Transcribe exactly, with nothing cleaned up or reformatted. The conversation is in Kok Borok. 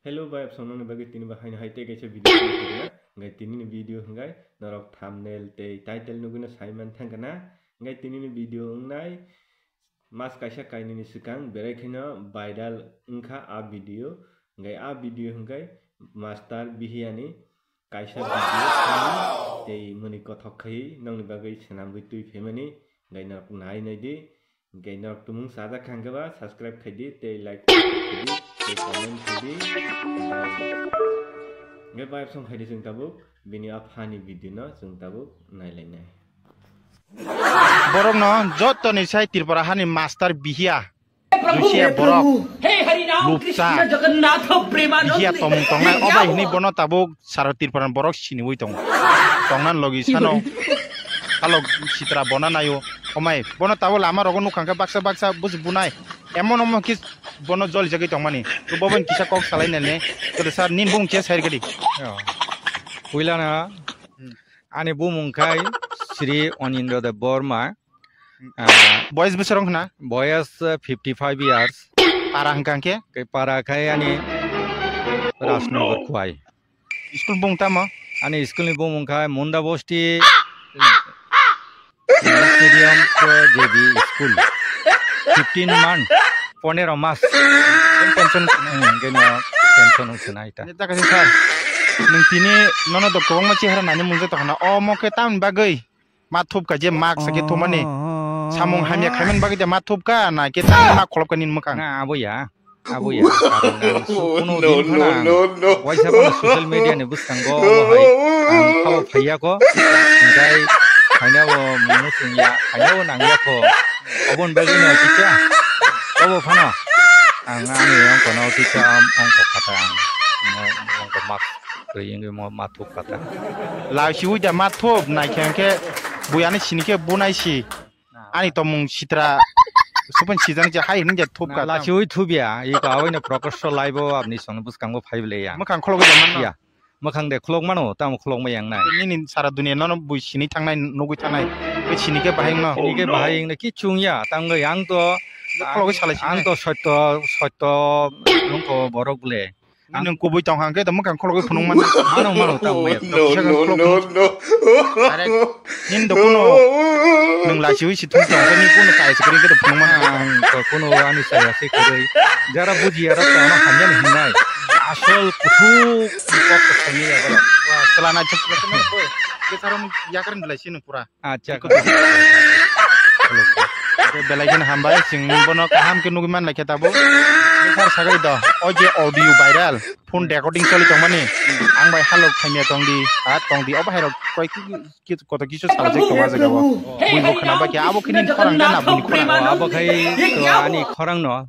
Hello bai, absong nokni bagwi tini bo haino hai tei kaisa video tongkha. Hingkai tini ni video hingkai norok thumbnail tei title nugwino sai man thangkha na. Hingkai tini ni video wngnai mas kaisa kainwi ni swkang berai kheno viral wngkha a video. Hingkai a video hingkai Master Bihiani kaisa video thani tei mwnwi kothok khai nokni bagwi swnamwi twi phaimani. Hingkai norok nai nai di. Hingke norok tumung sajak kha hingke ba subscribe khaidi tei like khaidi tei comment khaidi. Hingke ba song khaidi chwng tabuk bini a funny video no chwng tabuk nailainai. Borok no joto ni sai Tripura hani master Bihiya. Jusia borok lupsa Bihiya tomung tongnai obai hini bono tabuk sara Tripura borok siniwi tongo. Tongnan logi sano. Halok sitra bona nayo. Omai, bono tabo lama rogo nukha hwnkhe baksa baksa busi bunai. Emon omo khe bono joli jagwi tongmani. Bo bai kisa kok salai nai ne. Kede sir nin bung khe sair gadi. Yo. Puilana ani bumung khai Sri Onindra Deb Borma. Ah, boyes bwswrong khna? Boyes, eh, fifty five years. Para hwnkha hwnkhe? Khe para khai ani Rajnagar Khwai. School bung tamo? Ani school ni bumung khai Munda Bosti English Medium ko J B School. Fifteen month, ponero mas. Pension, hmm, geno pension wngkha na ita. Neta kaisa sir, nwng tini nono do kwbangma chehara nani mungsa tongkhana. Omo khe tamni bagwi ma thupkha je mak sakhe thumani. Samung hamya khaimani bagwi je ma thupkha na khe tangwi ma kholopkha nini mwkhang. Na abo ya. Abo ya, karon ang su-, kuno din phano ang waisa phano social media ni bwskango omo hai ang khabo phaiya ko, hingkai khaina bo muchung ya, khaina bo nang ya ko, oboni bagwi no kisa, obo phano ang ani ongko no kisa ongko kata ang ongko mak riyeng mo mathuk kata. Laisi ui da mathuk nai khe ang khe buyani sini khe bunai si. Ani tomung sitra suphan sijani je hai hini je thupka. Lachiwi thubya, iko awaino Prakash Live o abni song bwskango phaible ya. Mwkhang khulogwi ya manno. Ya. Mwkhang de khulok mano, tamo khulok ma yang nai. Nini sara dunia nono bui sini thangnai, nugwi thangnai. Bui sini khe bahai wngno. Sini khe bahai wngno, kichung ya, tamo yang to khulogwi salai sini. Ang to sotto, sotto nungko borok le. Nini nwng kubui tong hang khe to mwkhang khulogwi phunuk man. Mano, mano, tamo ya. No, no, no, no. Nini do kuno nwng lachiwi si thung tong khe nini kuno kai sikri khe to phunuk man. Ang to kuno ani saya se kwrwi. Jara buji ara to ano hamya ni hinai. Asol kuthuk kok to sami ya bala. Wa, selana chuk chuk. Ke saro yakar ni belai sini pura. Acha. Belai kheno hambai, chwng bono kaham khe nugwi man lai khe tabuk. Sar sagri do, o je audio viral, phone recording choli tongmani, ang bai halok khaimya tongdi, ha tongdi, obo hairok koi ki, ki, koto kisu salajak tongo jaga o. Bui bo khna bai khe, abo khe nini khorang da na buni khorang. Abo khai to ani khorang no.